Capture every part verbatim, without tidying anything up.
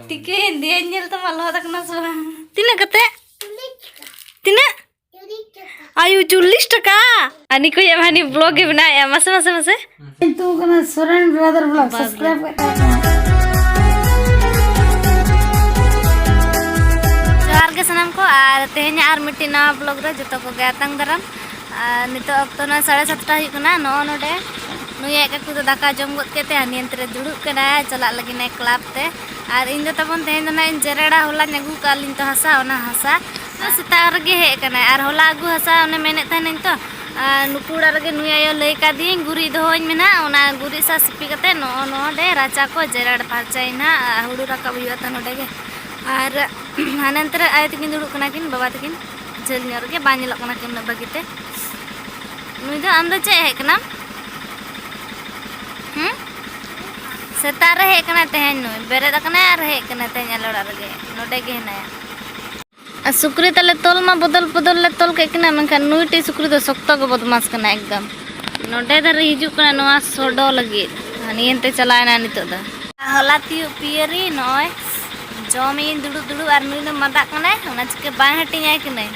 ᱴᱷᱤᱠᱟᱹᱭᱮᱱ ᱫᱤᱭᱟᱹᱧ ᱧᱮᱞ ᱛᱟᱢᱟ ᱞᱚᱦᱚᱫ ᱟᱠᱟᱱᱟ ᱥᱮ ᱵᱟᱝ᱾ ᱛᱤᱱᱟᱹᱜ ᱠᱟᱛᱮ? ᱛᱤᱱᱟᱹᱜ? ᱟᱭᱩ, ᱪᱚᱞᱞᱤᱥ ᱴᱟᱠᱟ᱾ ᱟᱨ ᱱᱤᱠᱩ ᱭᱟᱜ ᱦᱟᱹᱱᱤ vlog ᱜᱮ ᱵᱮᱱᱟᱣᱮᱫᱼᱟ᱾ ᱢᱟᱥᱮ, ᱢᱟᱥᱮ, ᱢᱟᱥᱮ᱾ ᱧᱩᱛᱩᱢ ᱠᱟᱱᱟ ᱥᱚᱨᱮᱱ brother vlog, ᱵᱟᱵᱞᱮ᱾ Subscribe ᱠᱟᱛᱮ᱾ ᱡᱚᱦᱟᱨ ᱜᱮ ᱥᱟᱱᱟᱢ ᱠᱚ, ᱟᱨ ᱛᱮᱦᱮᱧᱟᱜ ᱟᱨ ᱢᱤᱫᱴᱤᱡ ᱱᱟᱣᱟ vlog ᱨᱮ ᱡᱚᱛᱚ ᱠᱚᱜᱮ ᱟᱛᱟᱝ ᱫᱟᱨᱟᱢ᱾ ᱟᱨ ᱱᱤᱛᱚᱜ ᱚᱠᱛᱚ ᱱᱚᱣᱟ ᱥᱟᱲᱮ ᱥᱟᱛᱴᱟ ᱦᱩᱭᱩᱜ ᱠᱟᱱᱟ᱾ ᱱᱚᱜᱼᱚ ᱱᱚᱰᱮ ᱱᱩᱭ ᱟᱡ ᱠᱟᱠᱩ ᱫᱚ ᱫᱟᱠᱟ ᱡᱚᱢ ᱜᱚᱫ ᱠᱟᱛᱮ ᱦᱟᱹᱱᱤ ᱦᱟᱱᱛᱮ ᱨᱮ ᱫᱩᱲᱩᱵ ᱠᱟᱱᱟᱭ, ᱪᱟᱞᱟᱜ ᱞᱟᱹᱜᱤᱫ ᱱᱟᱭ club ᱛᱮ᱾ ᱟᱨ ᱤᱧ ᱫᱚ ᱛᱟᱵᱚᱱ ᱛᱮᱦᱮᱧ ᱫᱚ ᱱᱟᱜ ᱤᱧ ᱡᱮᱨᱮᱲᱟ, ᱦᱚᱞᱟᱧ ᱟᱹᱜᱩ ᱠᱟᱜᱼᱟ ᱞᱤᱧ ᱛᱚ ᱦᱟᱥᱟ, ᱚᱱᱟ ᱦᱟᱥᱟ ᱫᱚ ᱥᱮᱛᱟᱜ ᱨᱮᱜᱮ ᱦᱮᱡ ᱠᱟᱱᱟᱭ᱾ ᱟᱨ ᱦᱚᱞᱟ ᱟᱹᱜᱩ ᱦᱟᱥᱟ ᱚᱱᱮ ᱢᱮᱱᱮᱫ ᱛᱟᱦᱮᱱᱟᱹᱧ ᱛᱚ, ᱟᱨ ᱱᱩᱠᱩ ᱚᱲᱟᱜ ᱨᱮᱜᱮ ᱱᱩᱭ ᱟᱭᱳ ᱞᱟᱹᱭ ᱠᱟᱫᱤᱭᱟᱹᱧ ᱜᱩᱨᱤᱡ ᱫᱚᱦᱚᱧ ᱢᱮ ᱱᱟᱜ, ᱚᱱᱟ ᱜᱩᱨᱤᱡ ᱥᱟᱶ ᱥᱤᱯᱤ ᱠᱟᱛᱮ ᱱᱚᱜᱼᱚ ᱱᱚᱰᱮ ᱨᱟᱪᱟ ᱠᱚ ᱡᱮᱨᱮᱲ ᱯᱷᱟᱨᱪᱟᱭ ᱱᱟᱜ, ᱦᱩᱲᱩ ᱨᱟᱠᱟᱵ ᱦᱩᱭᱩᱜᱼᱟ ᱛᱚ ᱱᱚᱰᱮ ᱜᱮ᱾ ᱟᱨ ᱦᱟᱱᱮ ᱱᱚᱛᱮ ᱨᱮ ᱟᱭᱳ ᱛᱟᱹᱠᱤᱱ ᱫᱩᱲᱩᱵ ᱠᱟᱱᱟ ᱠᱤᱱ, ᱵᱟᱵᱟ ᱛᱟᱹᱠᱤᱱ ᱡᱷᱟᱹᱞ ᱧᱚᱜ ᱨᱮᱜᱮ, ᱵᱟᱝ ᱧᱮᱞᱚᱜ ᱠᱟᱱᱟ ᱠᱤᱱ ᱩᱱᱟᱹᱜ ᱵᱷᱟᱹᱜᱤ ᱛᱮ᱾ ᱱᱩᱭ ᱫᱚ, ᱟᱢ ᱫᱚ ᱪᱮᱫ ᱦᱮᱡ ᱠᱟᱱᱟᱢ? ᱦᱩᱸ? ᱥᱮᱛᱟᱜ ᱨᱮ ᱦᱮᱡ ᱠᱟᱱᱟᱭ ᱛᱮᱦᱮᱧ ᱱᱩᱭ, ᱵᱮᱨᱮᱫ ᱟᱠᱟᱱᱟᱭ ᱟᱨ ᱦᱮᱡ ᱠᱟᱱᱟᱭ ᱛᱮᱦᱮᱧ ᱟᱞᱮ ᱚᱲᱟᱜ ᱨᱮᱜᱮ, ᱱᱚᱰᱮ ᱜᱮ ᱦᱮᱱᱟᱭᱟ᱾ ᱟᱨ ᱥᱩᱠᱨᱤ ᱛᱟᱞᱮ ᱛᱚᱞ ᱢᱟ ᱵᱚᱫᱚᱞ ᱵᱚᱫᱚᱞ ᱞᱮ ᱛᱚᱞ ᱠᱮᱫ ᱠᱤᱱᱟ, ᱢᱮᱱᱠᱷᱟᱱ ᱱᱩᱭᱴᱤᱡ ᱥᱩᱠᱨᱤ ᱫᱚ ᱥᱚᱠᱛᱚ ᱜᱮ ᱵᱚᱫᱢᱟᱥ ᱠᱟᱱᱟ ᱮᱠᱫᱚᱢ᱾ ᱱᱚᱰᱮ ᱫᱷᱟᱨᱮ ᱦᱤᱡᱩᱜ ᱠᱟᱱᱟ ᱱᱚᱣᱟ ᱥᱚᱰᱚ ᱞᱟᱹᱜᱤᱫ, ᱦᱟᱹᱱᱤ ᱦᱟᱱᱛᱮ ᱪᱟᱞᱟᱣ ᱮᱱᱟ ᱱᱤᱛᱚᱜ ᱫᱚ᱾ ᱦᱚᱞᱟ ᱛᱤᱭᱳᱜ ᱯᱤᱭᱟᱹᱨᱤ ᱱᱚᱜᱼᱚᱭ ᱡᱚᱢᱤᱧ ᱫᱩᱲᱩᱵ ᱫᱩᱲᱩᱵ, ᱟᱨ ᱱᱩᱭ ᱫᱚ ᱢᱟᱫᱟᱜ ᱠᱟᱱᱟᱭ, ᱚᱱᱟ ᱪᱤᱠᱟᱹ ᱵᱟᱝ ᱦᱟᱹᱴᱤᱧᱟᱭ ᱠᱟᱹᱱᱟᱹᱧ᱾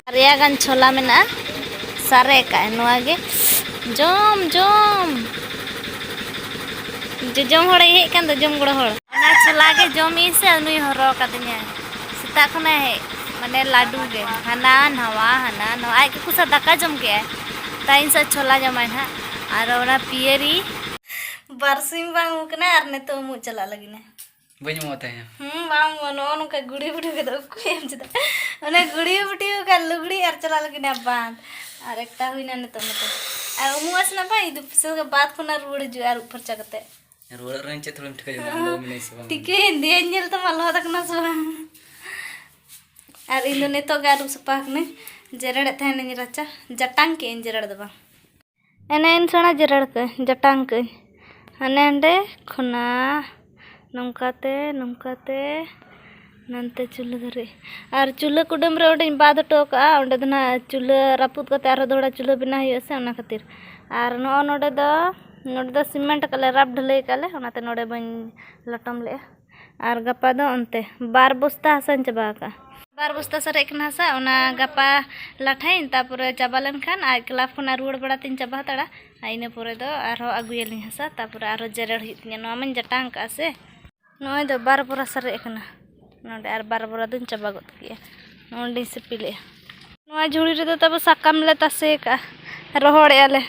ᱵᱟᱨᱭᱟ ᱜᱟᱱ ᱪᱷᱳᱞᱟ ᱢᱮᱱᱟᱜᱼᱟ, ᱥᱟᱨᱮ ᱠᱟᱜᱼᱟᱭ ᱱᱚᱣᱟ ᱜᱮ᱾ ᱡᱚᱢ, ᱡᱚᱢ᱾ ᱡᱚᱡᱚᱢ ᱦᱚᱲᱮ ᱦᱮᱡ ᱠᱟᱱ ᱫᱚ, ᱡᱚᱢ ᱜᱚᱲᱚ ᱦᱚᱲ᱾ ᱚᱱᱟ ᱪᱷᱳᱞᱟ ᱜᱮ ᱡᱚᱢ ᱤᱧ ᱥᱮ ᱱᱩᱭ ᱦᱚᱨᱦᱚ ᱠᱟᱫᱤᱧᱟᱭ᱾ ᱥᱮᱛᱟᱜ ᱠᱷᱚᱱᱟᱜ ᱦᱮᱡ, ᱢᱟᱱᱮ ᱞᱟᱹᱰᱩ ᱜᱮ᱾ ᱦᱟᱱᱟ ᱱᱟᱣᱟ, ᱦᱟᱱᱟ ᱱᱟᱣᱟ᱾ ᱟᱡ ᱠᱟᱠᱩ ᱥᱟᱶ ᱫᱟᱠᱟ ᱡᱚᱢ ᱠᱮᱜᱼᱟᱭ᱾ ᱛᱟᱭ ᱤᱧ ᱥᱟᱶ ᱪᱷᱳᱞᱟ ᱡᱚᱢᱟᱭ ᱱᱟᱦᱟᱜ᱾ ᱟᱨ ᱚᱱᱟ ᱯᱤᱭᱟᱹᱨᱤ᱾ ᱵᱟᱨᱥᱤᱧ ᱵᱟᱝ ᱦᱩᱭ ᱠᱟᱱᱟ ᱟᱨ ᱱᱤᱛᱚᱜ ᱩᱢᱩᱜ ᱪᱟᱞᱟᱜ ᱞᱟᱹᱜᱤᱫ ᱮ᱾ ᱵᱟᱹᱧ ᱩᱢᱩᱜ ᱛᱟᱦᱮᱸᱜᱼᱟ᱾ ᱦᱩᱸ, ᱵᱟᱝ ᱩᱢᱩᱜᱼᱟ᱾ ᱱᱚᱜᱼᱚ ᱱᱚᱝᱠᱟ ᱜᱩᱲᱤ ᱵᱩᱴᱤ ᱠᱟᱛᱮ ᱚᱠᱚᱭᱮᱢ ᱪᱮᱫᱟᱜ? ᱚᱱᱟ ᱜᱩᱲᱤ ᱵᱩᱴᱤ ᱟᱠᱟᱫ ᱞᱩᱜᱽᱲᱤ ᱟᱨ ᱪᱟᱞᱟᱜ ᱞᱟᱹᱜᱤᱫ ᱮ ᱵᱟᱸᱫ᱾ ᱟᱨ ᱮᱠᱴᱟ ᱦᱩᱭᱱᱟ ᱱᱤᱛᱚᱜ ᱢᱟᱛᱚ᱾ ᱟᱨ ᱩᱢᱩᱜ ᱟᱥᱮ ᱱᱟᱜ ᱵᱟᱝ, ᱤᱫᱩ ᱯᱤᱥᱟᱹ ᱠᱟᱛᱮ ᱵᱟᱸᱫ ᱠᱷᱚᱱᱟᱜ ᱨᱩᱣᱟᱹᱲ ᱦᱤᱡᱩᱜᱼᱟ ᱟᱹᱨᱩᱵ ᱯᱷᱟᱨᱪᱟ ᱠᱟᱛᱮ᱾ ᱨᱩᱣᱟᱹᱲ ᱨᱮᱱ ᱪᱮᱫ ᱛᱷᱚᱲᱮᱢ ᱴᱷᱤᱠᱟᱹ ᱡᱚᱝᱟ, ᱟᱢ ᱫᱚ ᱩᱢ ᱮᱱᱟᱭ ᱥᱮ ᱵᱟᱝ? ᱴᱷᱤᱠᱟᱹ ᱤᱧ ᱫᱤᱭᱟᱹᱧ ᱧᱮᱞ ᱛᱟᱢᱟ ᱞᱚᱦᱚᱫ ᱟᱠᱟᱱᱟ ᱥᱮ ᱵᱟᱝ? ᱟᱨ ᱤᱧ ᱫᱚ ᱱᱤᱛᱚᱜ ᱜᱮ ᱟᱹᱨᱩᱵ ᱥᱟᱯᱷᱟ ᱠᱟᱹᱱᱟᱹᱧ, ᱡᱮᱨᱮᱲᱮᱫ ᱛᱟᱦᱮᱱᱟᱹᱧ ᱨᱟᱪᱟ, ᱡᱟᱴᱟᱝ ᱠᱮᱜ ᱟᱹᱧ, ᱡᱮᱨᱮᱲ ᱫᱚ ᱵᱟᱝ᱾ ᱮᱱᱮ ᱮᱱ ᱥᱮᱬᱟ ᱡᱮᱨᱮᱲ ᱠᱟᱹᱧ, ᱡᱟᱴᱟᱝ ᱠᱟᱹᱧ᱾ ᱦᱟᱱᱮ ᱦᱟᱸᱰᱮ ᱠᱷᱚᱱᱟᱜ ᱱᱚᱝᱠᱟᱛᱮ, ᱱᱚᱝᱠᱟᱛᱮ, ᱱᱚᱱᱛᱮ ᱪᱩᱞᱦᱟᱹ ᱫᱷᱟᱹᱨᱤᱡ᱾ ᱟᱨ ᱪᱩᱞᱦᱟᱹ ᱠᱩᱰᱟᱹᱢ ᱨᱮ ᱚᱸᱰᱮᱧ ᱵᱟᱫ ᱦᱚᱴᱚ ᱠᱟᱜᱼᱟ, ᱚᱸᱰᱮ ᱫᱚ ᱱᱟᱦᱟᱜ ᱪᱩᱞᱦᱟᱹ ᱨᱟᱹᱯᱩᱫ ᱠᱟᱛᱮ ᱟᱨᱦᱚᱸ ᱫᱚᱦᱲᱟ ᱪᱩᱞᱦᱟᱹ ᱵᱮᱱᱟᱣ ᱦᱩᱭᱩᱜᱼᱟ ᱥᱮ, ᱚᱱᱟ ᱠᱷᱟᱹᱛᱤᱨ᱾ ᱟᱨ ᱱᱚᱜᱼᱚ ᱱᱚᱰᱮ ᱫᱚ, ᱱᱚᱰᱮ ᱫᱚ ᱥᱤᱢᱮᱱᱴ ᱠᱟᱜ ᱞᱮ, ᱨᱟᱯ ᱰᱷᱟᱹᱞᱟᱹᱭ ᱠᱟᱜ ᱞᱮ, ᱚᱱᱟᱛᱮ ᱱᱚᱰᱮ ᱵᱟᱹᱧ ᱞᱚᱴᱚᱢ ᱞᱮᱜᱼᱟ᱾ ᱟᱨ ᱜᱟᱯᱟ ᱫᱚ ᱚᱱᱛᱮ ᱵᱟᱨ ᱵᱚᱥᱛᱟ ᱦᱟᱥᱟᱧ ᱪᱟᱵᱟ ᱟᱠᱟᱜᱼᱟ᱾ ᱵᱟᱨ ᱵᱚᱥᱛᱟ ᱥᱟᱨᱮᱡ ᱠᱟᱱᱟ ᱦᱟᱥᱟ, ᱚᱱᱟ ᱜᱟᱯᱟ ᱞᱟᱴᱷᱟᱭᱟᱹᱧ, ᱛᱟᱯᱚᱨᱮ ᱪᱟᱵᱟ ᱞᱮᱱᱠᱷᱟᱱ ᱟᱡ ᱠᱞᱟᱵᱽ ᱠᱷᱚᱱᱟᱜ ᱨᱩᱣᱟᱹᱲ ᱵᱟᱲᱟ ᱛᱤᱧ ᱪᱟᱵᱟ ᱦᱟᱛᱟᱲᱟ᱾ ᱟᱨ ᱤᱱᱟᱹ ᱯᱚᱨᱮ ᱫᱚ ᱟᱨᱦᱚᱸ ᱟᱹᱜᱩᱭᱟᱞᱤᱧ ᱦᱟᱥᱟ, ᱛᱟᱯᱚᱨᱮ ᱟᱨᱦᱚᱸ ᱡᱮᱨᱮᱲ ᱦᱩᱭᱩᱜ ᱛᱤᱧᱟᱹ᱾ ᱱᱚᱣᱟ ᱢᱟᱧ ᱡᱟᱴᱟᱝ ᱠᱟᱜᱼᱟ ᱥᱮ᱾ ᱱᱚᱜᱼᱚᱭ ᱫᱚ ᱵᱟᱨ ᱵᱚᱨᱟ ᱥᱟᱨᱮᱡ ᱟᱠᱟᱱᱟ᱾ ᱱᱚᱰᱮ ᱟᱨ ᱵᱟᱨ ᱵᱚᱨᱟ ᱫᱚᱧ ᱪᱟᱵᱟ ᱜᱚᱫ ᱠᱮᱜᱼᱟ᱾ ᱱᱚᱜᱼᱚᱭ ᱞᱤᱧ ᱥᱤᱯᱤᱞᱮᱜᱼᱟ᱾ ᱱᱚᱣᱟ ᱡᱷᱩᱲᱤ ᱨᱮᱫᱚ ᱛᱟᱵᱚ ᱥᱟᱠᱟᱢ ᱞᱮ ᱛᱟᱥᱮ ᱟᱠᱟᱜᱼᱟ, ᱨᱚᱦᱚᱲᱮᱜᱼᱟ ᱞᱮ᱾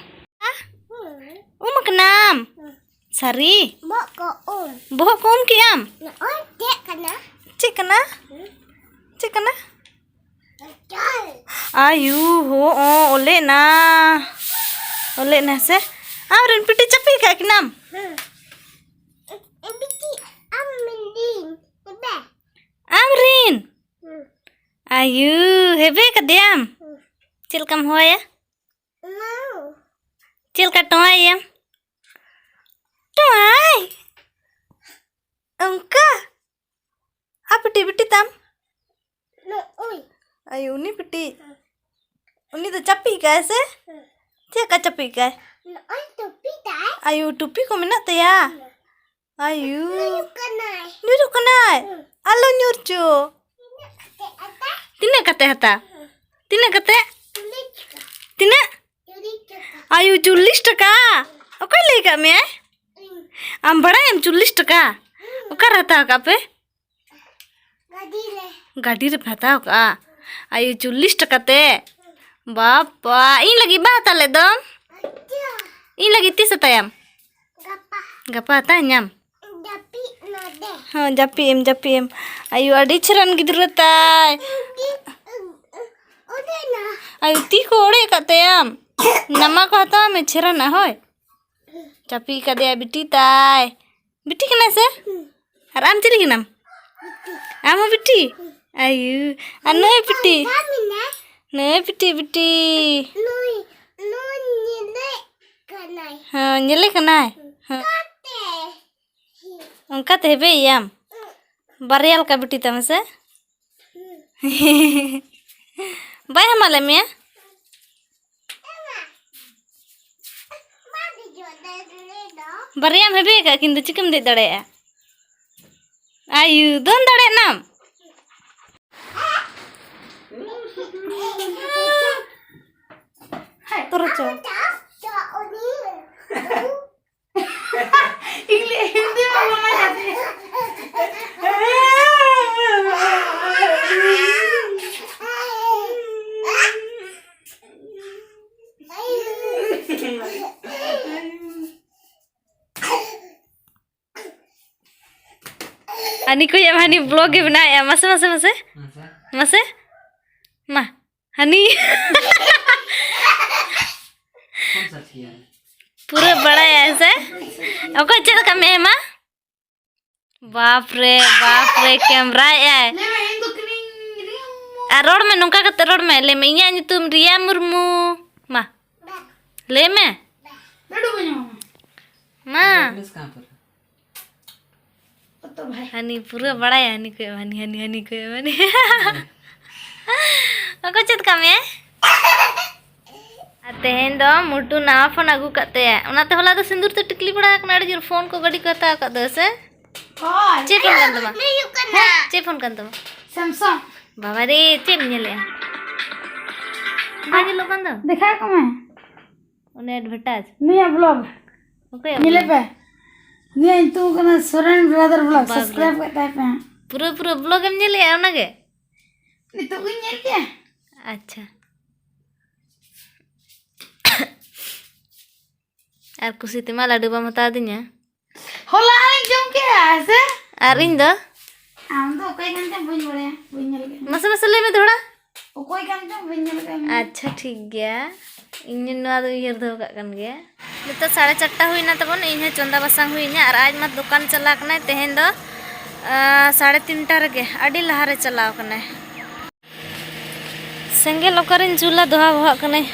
ᱩᱢ ᱟᱠᱟᱱᱟᱢ? ᱥᱟᱹᱨᱤ? ᱵᱚᱦᱚᱜ ᱠᱚ ᱩᱢ᱾ ᱵᱚᱦᱚᱜ ᱠᱚ ᱩᱢ ᱠᱮᱜᱼᱟᱢ? ᱱᱚᱜᱼᱚᱭ ᱪᱮᱫ ᱠᱟᱱᱟ? ᱪᱮᱫ ᱠᱟᱱᱟ? ᱪᱮᱫ ᱠᱟᱱᱟ? ᱪᱚᱞ᱾ ᱟᱭᱩ ᱦᱳ, ᱚ, ᱚᱞᱮᱜ ᱱᱟ᱾ ᱚᱞᱮᱜ ᱱᱟ ᱥᱮ? ᱟᱢ ᱨᱮᱱ ᱯᱤᱴᱤ ᱪᱟᱹᱯᱤ ᱠᱟᱜ ᱠᱤᱱᱟᱢ? ᱦᱮᱸ᱾ ᱵᱤᱴᱤ, ᱟᱢ ᱨᱤᱱ, ᱦᱮᱵᱮ᱾ ᱟᱢ ᱨᱤᱱ? ᱦᱮᱸ᱾ ᱟᱭᱩ, ᱦᱮᱵᱮ ᱠᱟᱫᱮᱭᱟᱢ? ᱦᱮᱸ᱾ ᱪᱮᱫ ᱞᱮᱠᱟᱢ ᱦᱚᱦᱚᱭᱟ? ᱢᱟᱣ᱾ ᱪᱮᱫ ᱞᱮᱠᱟ ᱴᱚᱣᱟᱭᱟᱢ? ᱴᱚᱣᱟᱭ᱾ ᱚᱱᱠᱟ? ᱟ ᱯᱤᱴᱤ, ᱵᱤᱴᱤ ᱛᱟᱢ? ᱱᱚᱜᱼᱚᱭ᱾ ᱟᱭᱩ, ᱩᱱᱤ ᱯᱤᱴᱤ? ᱦᱮᱸ᱾ ᱩᱱᱤ ᱫᱚ ᱪᱟᱹᱯᱤ ᱠᱟᱭ ᱥᱮ? ᱦᱮᱸ᱾ ᱪᱮᱫ ᱞᱮᱠᱟ ᱪᱟᱹᱯᱤ ᱠᱟᱭ? ᱱᱚᱜᱼᱚᱭ ᱴᱩᱯᱤ ᱛᱟᱭ᱾ ᱟᱭᱩ, ᱴᱩᱯᱤ ᱠᱚ ᱢᱮᱱᱟᱜ ᱛᱟᱭᱟ? ᱦᱮᱸ᱾ ᱟᱭᱩ᱾ ᱧᱩᱨᱩᱜ ᱠᱟᱱᱟᱭ᱾ ᱧᱩᱨᱩᱜ ᱠᱟᱱᱟᱭ? ᱦᱮᱸ᱾ ᱟᱞᱚ ᱧᱩᱨ ᱪᱚ᱾ ᱛᱤᱱᱟᱹᱜ ᱠᱟᱛᱮ ᱦᱟᱛᱟ? ᱛᱤᱱᱟᱹᱜ ᱠᱟᱛᱮ ᱦᱟᱛᱟ? ᱦᱮᱸ᱾ ᱛᱤᱱᱟᱹᱜ ᱠᱟᱛᱮ? ᱪᱚᱞᱞᱤᱥ ᱴᱟᱠᱟ᱾ ᱛᱤᱱᱟᱹᱜ? ᱪᱚᱞᱞᱤᱥ ᱴᱟᱠᱟ᱾ ᱟᱭᱩ, ᱪᱚᱞᱞᱤᱥ ᱴᱟᱠᱟ? ᱚᱠᱚᱭ ᱞᱟᱹᱭ ᱠᱟᱜ ᱢᱮᱭᱟᱭ? ᱤᱧ᱾ ᱟᱢ ᱵᱟᱲᱟᱭᱟᱢ ᱪᱚᱞᱞᱤᱥ ᱴᱟᱠᱟ? ᱦᱮᱸ᱾ ᱚᱠᱟᱨᱮ ᱦᱟᱛᱟᱣ ᱠᱟᱜ ᱯᱮ? ᱜᱟᱹᱰᱤ ᱨᱮ᱾ ᱜᱟᱹᱰᱤ ᱨᱮᱯᱮ ᱦᱟᱛᱟᱣ ᱠᱟᱜᱼᱟ? ᱟᱭᱩ, ᱪᱚᱞᱞᱤᱥ ᱴᱟᱠᱟ ᱛᱮ? ᱵᱟᱯᱟ, ᱤᱧ ᱞᱟᱹᱜᱤᱫ ᱵᱟᱭ ᱦᱟᱛᱟᱣ ᱞᱮᱫ ᱫᱚᱢ? ᱟᱪᱪᱷᱟ᱾ ᱤᱧ ᱞᱟᱹᱜᱤᱫ ᱛᱤᱥ ᱦᱟᱛᱟᱭᱟᱢ? ᱜᱟᱯᱟ᱾ ᱜᱟᱯᱟ ᱦᱟᱛᱟᱣ ᱧᱟᱢ? ᱡᱟᱹᱯᱤᱫ ᱱᱚᱰᱮ᱾ ᱦᱚᱸ, ᱡᱟᱹᱯᱤᱫ ᱮᱢ, ᱡᱟᱹᱯᱤᱫ ᱮᱢ᱾ ᱟᱭᱩ, ᱟᱹᱰᱤ ᱪᱮᱦᱨᱟᱱ ᱜᱤᱫᱽᱨᱟᱹ ᱛᱟᱭ᱾ ᱤᱧ, ᱚᱸᱰᱮ ᱱᱟ᱾ ᱟᱭᱩ, ᱛᱤ ᱠᱚ ᱚᱲᱮᱡ ᱟᱠᱟᱫ ᱛᱟᱭᱟᱢ? ᱱᱟᱢᱟ ᱠᱚ ᱦᱟᱛᱟᱣ ᱢᱮ, ᱪᱮᱦᱨᱟᱱᱟᱜ, ᱦᱳᱭ᱾ ᱪᱟᱹᱯᱤ ᱠᱟᱫᱮᱭᱟ ᱵᱤᱴᱤ ᱛᱟᱭ᱾ ᱵᱤᱴᱤ ᱠᱟᱱᱟᱭ ᱥᱮ? ᱦᱩᱸ᱾ ᱟᱨ ᱟᱢ ᱪᱤᱞᱤ ᱠᱟᱱᱟᱢ? ᱵᱤᱴᱤ᱾ ᱟᱢ ᱦᱚᱸ ᱵᱤᱴᱤ? ᱦᱩᱸ᱾ ᱟᱭᱩ, ᱟᱨ ᱱᱩᱭ ᱵᱤᱴᱤ? ᱯᱟᱸᱡᱟ ᱢᱮᱱᱟᱭ᱾ ᱱᱩᱭ ᱵᱤᱴᱤ, ᱵᱤᱴᱤ᱾ ᱱᱩᱭ, ᱱᱩᱭ ᱧᱮᱞᱮ ᱠᱟᱱᱟᱭ᱾ ᱦᱮᱸ, ᱧᱮᱞᱮ ᱠᱟᱱᱟᱭ? ᱦᱩᱸ᱾ ᱦᱮᱸ᱾ ᱠᱟᱛᱮ᱾ ᱚᱱᱠᱟ ᱛᱮ ᱦᱮᱵᱮᱭᱟᱢ? ᱦᱩᱸ᱾ ᱵᱟᱨᱭᱟ ᱞᱮᱠᱟ ᱵᱤᱴᱤ ᱛᱟᱢ ᱥᱮ? ᱦᱩᱸ᱾ ᱵᱟᱭ ᱦᱟᱢᱟᱞᱮᱫ ᱢᱮᱭᱟ? ᱵᱟᱨᱭᱟᱢ ᱦᱮᱵᱮ ᱟᱠᱟᱫ ᱠᱤᱱ ᱫᱚ ᱪᱤᱠᱟᱹᱢ ᱫᱮᱡ ᱫᱟᱲᱮᱭᱟᱜᱼᱟ? ᱟᱭᱩ, ᱫᱚᱱ ᱫᱟᱲᱮᱭᱟᱜ ᱱᱟᱢ? ᱛᱚᱨᱚᱪᱚ᱾ ᱦᱟᱹᱱᱤ ᱠᱚ ᱦᱟᱹᱱᱤ ᱵᱞᱚᱜ ᱜᱮ ᱵᱮᱱᱟᱣᱮᱫᱼᱟ᱾ ᱢᱟᱥᱮ, ᱢᱟᱥᱮ, ᱢᱟᱥᱮ᱾ ᱢᱟᱥᱮ᱾ ᱢᱟ᱾ ᱦᱟᱹᱱᱤ᱾ ᱯᱩᱨᱟᱹ ᱵᱟᱲᱟᱭᱟᱭ ᱥᱮ? ᱚᱠᱚᱭ ᱪᱮᱫ ᱞᱮᱠᱟ ᱢᱮ ᱢᱟ? ᱵᱟᱯ ᱨᱮ, ᱵᱟᱯ ᱨᱮ, ᱠᱮᱢᱨᱟᱭᱮᱫᱼᱟᱭ᱾ ᱟᱨ ᱨᱚᱲ ᱢᱮ, ᱱᱚᱝᱠᱟ ᱠᱟᱛᱮ ᱨᱚᱲ ᱢᱮ᱾ ᱞᱟᱹᱭ ᱢᱮ, "ᱤᱧᱟᱹᱜ ᱧᱩᱛᱩᱢ ᱨᱤᱭᱟ ᱢᱩᱨᱢᱩ᱾" ᱢᱟ᱾ ᱞᱟᱹᱭ ᱢᱮ᱾ ᱢᱟ᱾ ᱦᱟᱹᱱᱤ ᱯᱩᱨᱟᱹ ᱵᱟᱲᱟᱭᱟ, ᱦᱟᱹᱱᱤ ᱠᱚᱭᱚᱜ ᱦᱟᱹᱱᱤ, ᱦᱟᱹᱱᱤ, ᱦᱟᱹᱱᱤ ᱠᱚᱭᱚᱜ ᱦᱟᱹᱱᱤ᱾ ᱚᱠᱚᱭ ᱪᱮᱫ ᱠᱟᱜ ᱢᱮᱭᱟᱭ? ᱟᱨ ᱛᱮᱦᱮᱧ ᱫᱚ ᱢᱩᱴᱩ ᱱᱟᱣᱟ ᱯᱷᱳᱱ ᱟᱹᱜᱩ ᱠᱟᱜ ᱛᱟᱭᱟ, ᱚᱱᱟᱛᱮ ᱦᱚᱞᱟ ᱫᱚ ᱥᱤᱸᱫᱩᱨ ᱛᱮ ᱴᱤᱠᱞᱤ ᱵᱟᱲᱟ ᱟᱠᱟᱱᱟ᱾ ᱟᱹᱰᱤ ᱡᱳᱨ ᱯᱷᱳᱱ ᱠᱚ ᱜᱟᱹᱰᱤ ᱠᱚ ᱦᱟᱛᱟᱣ ᱟᱠᱟᱫ ᱫᱚ ᱥᱮ? ᱦᱳᱭ᱾ ᱪᱮᱫ ᱯᱷᱳᱱ ᱠᱟᱱ ᱛᱟᱢᱟ? ᱦᱩᱭᱩᱜ ᱠᱟᱱᱟ᱾ ᱦᱮᱸ? ᱪᱮᱫ ᱯᱷᱳᱱ ᱠᱟᱱ ᱛᱟᱢᱟ? Samsung᱾ ᱵᱟᱵᱟ ᱨᱮ, ᱪᱮᱫ ᱮᱢ ᱧᱮᱞᱮᱜᱼᱟ? ᱵᱟᱝ ᱧᱮᱞᱚᱜ ᱠᱟᱱ ᱫᱚ? ᱫᱮᱠᱷᱟᱣ ᱠᱚ ᱢᱮ᱾ ᱚᱱᱮ advertise᱾ ᱱᱩᱭᱟᱜ vlog᱾ ᱚᱠᱚᱭᱟᱜ ᱧᱮᱞᱮ vlog? ᱯᱮ᱾ ᱱᱩᱭᱟᱜ ᱧᱩᱛᱩᱢ ᱠᱟᱱᱟ ᱥᱚᱨᱮᱱ brother vlog᱾ ᱵᱟᱵ ᱨᱮ᱾ Subscribe ᱠᱟᱜ ᱛᱟᱭ ᱯᱮ ᱦᱟᱸᱜ᱾ ᱯᱩᱨᱟᱹ, ᱯᱩᱨᱟᱹ vlog ᱮᱢ ᱧᱮᱞᱮᱜᱼᱟ ᱚᱱᱟᱜᱮ? ᱱᱤᱛᱚᱜ ᱜᱤᱧ ᱧᱮᱞ ᱠᱮᱜᱼᱟ᱾ ᱟᱪᱪᱷᱟ᱾ ᱟᱨ ᱠᱩᱥᱤ ᱛᱮᱢᱟ ᱞᱟᱹᱰᱩ ᱵᱟᱢ ᱦᱟᱛᱟᱣ ᱟᱹᱫᱤᱧᱟ᱾ ᱦᱚᱞᱟ ᱟᱹᱱᱤᱡ ᱡᱚᱢ ᱠᱮᱜᱼᱟ ᱥᱮ? ᱟᱨ ᱤᱧ ᱫᱚ? ᱟᱢ ᱫᱚ ᱚᱠᱚᱭ ᱠᱟᱱ ᱪᱚᱢ ᱵᱟᱹᱧ ᱵᱟᱲᱟᱭᱟ, ᱵᱟᱹᱧ ᱧᱮᱞ ᱠᱮᱜᱼᱟ᱾ ᱢᱟᱥᱮ, ᱢᱟᱥᱮ ᱞᱟᱹᱭ ᱢᱮ ᱫᱚᱦᱲᱟ᱾ ᱚᱠᱚᱭ ᱠᱟᱱ ᱪᱚᱢ ᱵᱟᱹᱧ ᱧᱮᱞ ᱠᱮᱜᱼᱟ᱾ ᱟᱪᱪᱷᱟ, ᱴᱷᱤᱠ ᱜᱮᱭᱟ, ᱤᱧ ᱱᱚᱣᱟ ᱫᱚ ᱩᱭᱦᱟᱹᱨ ᱫᱚᱦᱚ ᱠᱟᱜ ᱠᱟᱱ ᱜᱮᱭᱟ᱾ ᱱᱤᱛᱚᱜ ᱥᱟᱲᱮ ᱪᱟᱨᱴᱟ ᱦᱩᱭᱱᱟ ᱛᱟᱵᱚᱱ, ᱤᱧ ᱦᱚᱸ ᱪᱚᱸᱫᱟ ᱵᱟᱥᱟᱝ ᱦᱩᱭᱱᱟ, ᱟᱨ ᱟᱡ ᱢᱟ ᱫᱚᱠᱟᱱ ᱪᱟᱞᱟᱣ ᱠᱟᱱᱟᱭ ᱛᱮᱦᱮᱧ ᱫᱚ, ᱟᱸ, ᱥᱟᱲᱮ ᱛᱤᱱᱴᱟ ᱨᱮᱜᱮ, ᱟᱹᱰᱤ ᱞᱟᱦᱟᱨᱮ ᱪᱟᱞᱟᱣ ᱠᱟᱱᱟᱭ᱾ ᱥᱮᱸᱜᱮᱞ ᱚᱠᱟᱨᱮᱧ ᱡᱩᱞᱟ, ᱫᱚᱦᱟ ᱵᱚᱦᱟᱜ ᱠᱟᱹᱱᱟᱹᱧ᱾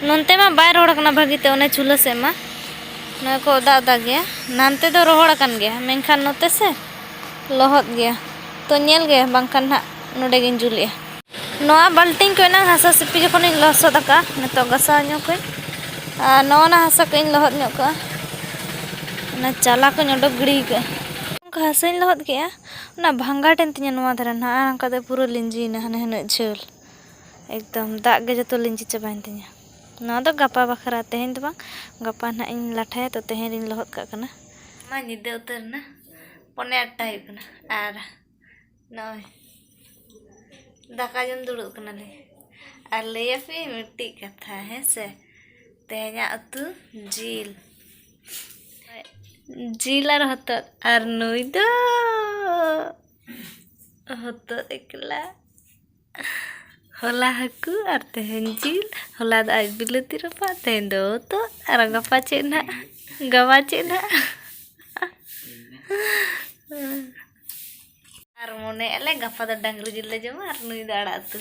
ᱱᱚᱱᱛᱮ ᱢᱟ ᱵᱟᱭ ᱨᱚᱦᱚᱲ ᱠᱟᱱᱟ ᱵᱷᱟᱹᱜᱤ ᱛᱮ, ᱚᱱᱮ ᱪᱩᱞᱦᱟᱹ ᱥᱮᱫ ᱢᱟ᱾ ᱱᱚᱣᱟ ᱠᱚ ᱚᱫᱟ ᱚᱫᱟ ᱜᱮᱭᱟ᱾ ᱱᱟᱱᱛᱮ ᱫᱚ ᱨᱚᱦᱚᱲ ᱟᱠᱟᱱ ᱜᱮᱭᱟ, ᱢᱮᱱᱠᱷᱟᱱ ᱱᱚᱛᱮ ᱥᱮ ᱞᱚᱦᱚᱫ ᱜᱮᱭᱟ᱾ ᱛᱚ ᱧᱮᱞ ᱜᱮ, ᱵᱟᱝᱠᱷᱟᱱ ᱱᱟᱦᱟᱜ ᱱᱚᱰᱮ ᱜᱤᱧ ᱡᱩᱞᱮᱜᱼᱟ᱾ ᱱᱚᱣᱟ ᱵᱟᱹᱞᱴᱤᱱ ᱠᱚ ᱮᱱᱟᱝ ᱦᱟᱥᱟ ᱥᱤᱯᱤ ᱡᱚᱠᱷᱚᱱᱤᱧ ᱞᱚᱥᱚᱫ ᱟᱠᱟᱫᱼᱟ, ᱱᱤᱛᱚᱜ ᱜᱟᱥᱟᱣ ᱧᱚᱜ ᱠᱟᱹᱧ᱾ ᱟᱨ ᱱᱚᱜᱼᱚ ᱱᱟ ᱦᱟᱥᱟ ᱠᱚ ᱤᱧ ᱞᱚᱦᱚᱫ ᱧᱚᱜ ᱠᱟᱜᱼᱟ᱾ ᱚᱱᱟ ᱪᱟᱞᱟ ᱠᱚᱧ ᱚᱰᱚᱠ ᱜᱤᱰᱤ ᱠᱟᱜᱼᱟ᱾ ᱚᱱᱠᱟ ᱦᱟᱥᱟᱧ ᱞᱚᱦᱚᱫ ᱠᱮᱜᱼᱟ᱾ ᱚᱱᱟ ᱵᱷᱟᱸᱜᱟᱴ ᱮᱱ ᱛᱤᱧᱟᱹ ᱱᱚᱣᱟ ᱫᱷᱟᱨᱮ ᱱᱟᱦᱟᱜ, ᱟᱨ ᱚᱱᱠᱟ ᱛᱮ ᱯᱩᱨᱟᱹ ᱞᱤᱸᱡᱤᱭᱮᱱᱟ, ᱦᱟᱱᱮ ᱦᱩᱱᱟᱹᱜ ᱡᱷᱟᱹᱞ᱾ ᱮᱠᱫᱚᱢ ᱫᱟᱜ ᱜᱮ ᱡᱚᱛᱚ ᱞᱤᱸᱡᱤ ᱪᱟᱵᱟᱭᱮᱱ ᱛᱤᱧᱟᱹ᱾ ᱱᱚᱣᱟ ᱫᱚ ᱜᱟᱯᱟ ᱵᱟᱠᱷᱨᱟ, ᱛᱮᱦᱮᱧ ᱫᱚ ᱵᱟᱝ, ᱜᱟᱯᱟ ᱱᱟᱦᱟᱜ ᱤᱧ ᱞᱟᱴᱷᱟᱭᱟ, ᱛᱚ ᱛᱮᱦᱮᱧ ᱨᱤᱧ ᱞᱚᱦᱚᱫ ᱠᱟᱜ ᱠᱟᱱᱟ᱾ ᱢᱟ ᱧᱤᱫᱟᱹ ᱩᱛᱟᱹᱨ ᱮᱱᱟ, ᱯᱚᱱᱮ ᱟᱴᱴᱟ ᱦᱩᱭᱩᱜ ᱠᱟᱱᱟ, ᱟᱨ ᱱᱚᱜᱼᱚᱭ ᱫᱟᱠᱟ ᱡᱚᱢ ᱫᱩᱲᱩᱵ ᱠᱟᱱᱟᱞᱮ᱾ ᱟᱨ ᱞᱟᱹᱭᱟᱯᱮ ᱢᱤᱫᱴᱤᱡ ᱠᱟᱛᱷᱟ, ᱦᱮᱸ ᱥᱮ, ᱛᱮᱦᱮᱧᱟᱜ ᱩᱛᱩ ᱡᱤᱞ, ᱡᱤᱞ ᱟᱨ ᱦᱚᱛᱚᱫ, ᱟᱨ ᱱᱩᱭ ᱫᱚ ᱦᱚᱛᱚᱫ ᱮᱠᱞᱟ᱾ ᱦᱚᱞᱟ ᱦᱟᱹᱠᱩ ᱟᱨ ᱛᱮᱦᱮᱧ ᱡᱤᱞ᱾ ᱦᱚᱞᱟ ᱫᱚ ᱟᱡ ᱵᱤᱞᱟᱹᱛᱤ ᱨᱟᱯᱟᱜ, ᱛᱮᱦᱮᱧ ᱫᱚ ᱦᱚᱛᱚᱫ, ᱟᱨ ᱜᱟᱯᱟ ᱪᱮᱫ ᱱᱟᱦᱟᱜ? ᱜᱟᱯᱟ ᱪᱮᱫ ᱱᱟᱦᱟᱜ? ᱟᱨ ᱢᱚᱱᱮᱭᱮᱫ ᱞᱮ ᱜᱟᱯᱟ ᱫᱚ ᱰᱟᱝᱨᱤ ᱡᱤᱞ ᱞᱮ ᱡᱚᱢᱟ ᱟᱨ ᱱᱩᱭ ᱫᱚ ᱟᱲᱟᱜ ᱩᱛᱩ᱾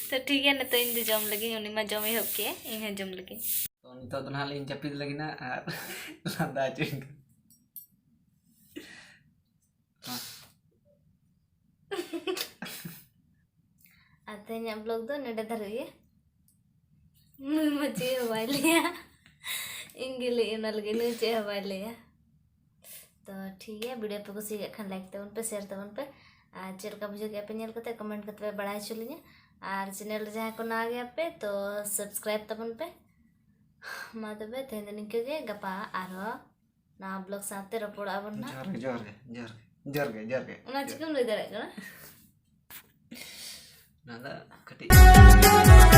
ᱛᱚ ᱴᱷᱤᱠ ᱜᱮᱭᱟ, ᱱᱤᱛᱚᱜ ᱤᱧ ᱫᱚ ᱡᱚᱢ ᱞᱟᱹᱜᱤᱫ, ᱩᱱᱤ ᱢᱟ ᱡᱚᱢ ᱮᱦᱚᱵ ᱠᱮᱫ, ᱤᱧ ᱦᱚᱸ ᱡᱚᱢ ᱞᱟᱹᱜᱤᱫ᱾ ᱛᱚ ᱱᱤᱛᱚᱜ ᱫᱚ ᱱᱟᱦᱟᱜ ᱞᱤᱧ ᱡᱟᱹᱯᱤᱫ ᱞᱟᱹᱜᱤᱫ ᱱᱟᱜ ᱟᱨ ᱞᱟᱸᱫᱟ ᱦᱚᱪᱚᱧ ᱠᱟᱱᱟ᱾ ᱟᱨ ᱛᱮᱦᱮᱧᱟᱜ vlog ᱫᱚ ᱱᱚᱰᱮ ᱫᱷᱟᱹᱨᱤᱡ ᱜᱮ᱾ ᱱᱩᱭ ᱢᱟ ᱪᱮᱫ ᱦᱚᱸ ᱵᱟᱭ ᱞᱟᱹᱭᱟ᱾ ᱤᱧ ᱜᱮ ᱞᱟᱹᱭ ᱚᱱᱟ ᱞᱟᱹᱜᱤᱫ, ᱱᱩᱭ ᱪᱮᱫ ᱦᱚᱸ ᱵᱟᱭ ᱞᱟᱹᱭᱟ᱾ ᱛᱚ ᱴᱷᱤᱠ ᱜᱮᱭᱟ, video ᱯᱮ ᱠᱩᱥᱤᱭᱟᱜ ᱠᱷᱟᱱ like ᱛᱟᱵᱚᱱ ᱯᱮ, share ᱛᱟᱵᱚᱱ ᱯᱮ, ᱟᱨ ᱪᱮᱫ ᱞᱮᱠᱟ ᱵᱩᱡᱷᱟᱹᱣ ᱠᱮᱫᱟ ᱯᱮ ᱧᱮᱞ ᱠᱟᱛᱮ comment ᱠᱟᱛᱮ ᱯᱮ ᱵᱟᱲᱟᱭ ᱦᱚᱪᱚ ᱞᱤᱧᱟ᱾ ᱟᱨ channel ᱨᱮ ᱡᱟᱦᱟᱸᱭ ᱠᱚ ᱱᱟᱣᱟ ᱜᱮᱭᱟ ᱯᱮ, ᱛᱚ subscribe ᱛᱟᱵᱚᱱ ᱯᱮ᱾ ᱢᱟ ᱛᱚᱵᱮ ᱛᱮᱦᱮᱧ ᱫᱚ ᱱᱤᱝᱠᱟᱹ ᱜᱮ, ᱜᱟᱯᱟ ᱟᱨᱦᱚᱸ ᱱᱟᱣᱟ vlog ᱥᱟᱶᱛᱮ ᱨᱚᱯᱚᱲᱚᱜ ᱟᱵᱚᱱ ᱱᱟᱦᱟᱜ᱾ ᱡᱚᱦᱟᱨ ᱜᱮ, ᱡᱚᱦᱟᱨ ᱜᱮ, ᱡᱚᱦᱟᱨ ᱜᱮ, ᱡᱚᱦᱟᱨ ᱜᱮ, ᱡᱚᱦᱟᱨ ᱜᱮ, ᱡᱚᱦᱟᱨ ᱜᱮ᱾ ᱚᱱᱟ ᱪᱤᱠᱟᱹᱢ ᱞᱟᱹᱭ ᱫᱟᱲᱮᱭᱟᱜ ᱠᱟᱱᱟ? ᱚᱱᱟ ᱫᱚ ᱠᱟᱹᱴᱤᱡ